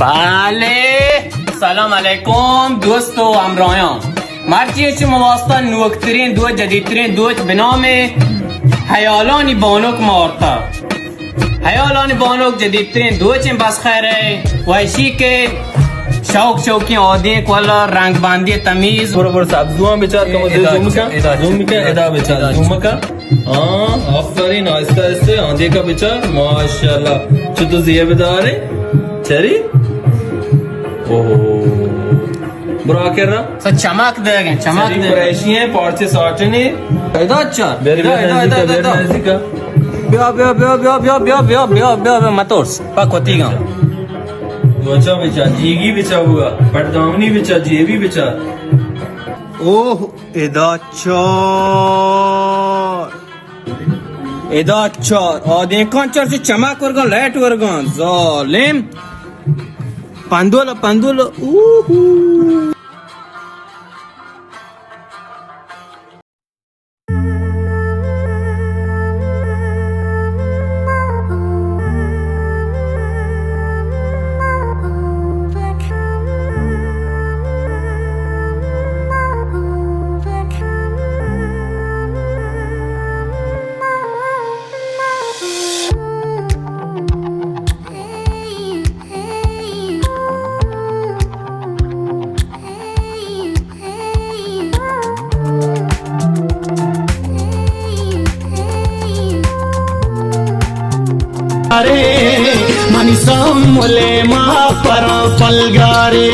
بلے، سلام علیکم دوست و ہمراہاں۔ مرچی شما واسطہ نوکترین دوچ، جدیدترین دوچ بہ نام حیالانی بانک ما آرتا۔ حیالانی بانک جدیدترین دوچیں، بس خیر ہے، و اشی کہ شوق شوقیں آدینک والا رنگ بندی تمیز۔ برو برو سبزوان بچار، کمو دے ادا زوم بچار، کن، ادا زوم بچار، کن، ادا بچار، ادا زوم بچار۔ کن۔ ہاں، آفرین، آہستہ آہستہ، ہاں، دیکھا بچار، ماشاءاللہ۔ چو تو زیب دارے؟ چری؟ اوہ۔ برا کر رہا؟ سر چمک دے گئے، چمک سری دے گئے۔ قریشی ہیں، پارچے ساٹنے۔ ادا اچھا۔ بیری ادا، بیری ادا، نزدیکا، ادا، بیری ادا۔ نزدیکا۔ بیا، بیا، بیا، متورس۔ پا کتی گا۔ دوچا بچا، جیگی بچا ہوا، پردامنی بچا، جیبی بچا۔ اوہ۔ ادا چار۔ ادا چار۔ آدینکاں چار چہ چمک ورگاں، لائٹ ورگاں۔ ظالم۔ پندول، پندول۔ اوہو۔ ارے منی سملے ما پر پلگارے۔